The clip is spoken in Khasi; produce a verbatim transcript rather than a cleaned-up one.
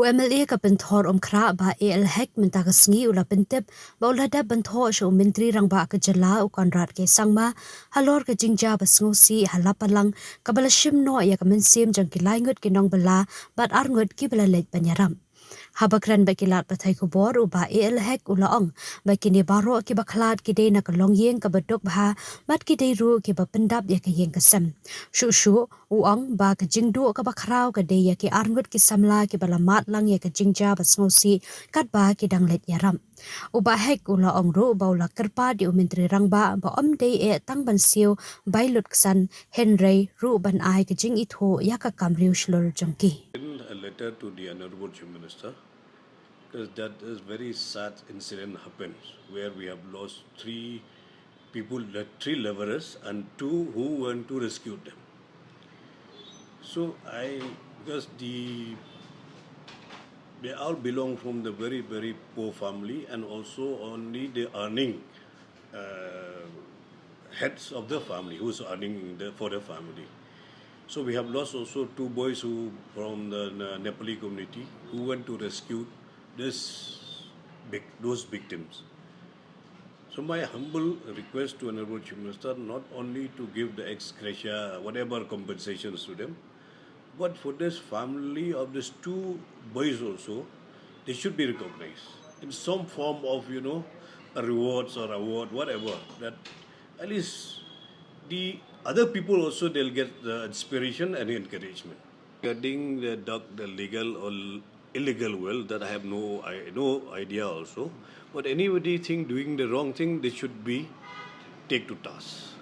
U M L A ka Pynthor Umkhrah Bah A L Hek mynta ka sngi u la pyntip ba u la dep ban thoh sha u Myntri Rangbah ka jylla u Conrad K Sangma halor ka jingjia ba sngewsih ha Lapalang kaba la shim noh ïa ka mynsiem jong ki lai ngut ki nongbylla bad ar ngut kiba la leit ban ïarap. Haba kren bad ki lad pathai khubor u Bah A L Hek u la ong ba kine baroh kiba khlad ki dei na ka longïing kaba duk bha bad ki dei ruh kiba pyndap ïa ka ïing ka sem. Shuh shuh u ong ba ka jingduh kaba khraw ka dei ïa ki ar ngut ki samla kiba la mad lang ïa ka jingjia ba sngewsih katba ki dang leit ïarap. U Bah Hek u la ong ruh ba u la kyrpad ïa u Myntri Rangbah ba ym dei eh tang ban siew bai lutksan hynrei ruh ban ai ka jingithuh ïa ka kam riewshlur jong ki. A letter to the Honorable Chief Minister, because that is very sad incident happens where we have lost three people, the three laborers, and two who went to rescue them. So I, because the, they all belong from the very, very poor family, and also only the earning uh, heads of the family who's earning the, for the family. So we have lost also two boys who from the uh, Nepali community who went to rescue this vic- those victims. So my humble request to Honorable Chief Minister not only to give the ex gratia, whatever compensations to them, but for this family of these two boys also, they should be recognized in some form of, you know, a rewards or award, whatever. That at least the other people also, they'll get the inspiration and encouragement. Regarding the dug the legal or illegal well, that I have no I, no idea also. But anybody think doing the wrong thing, they should be take to task.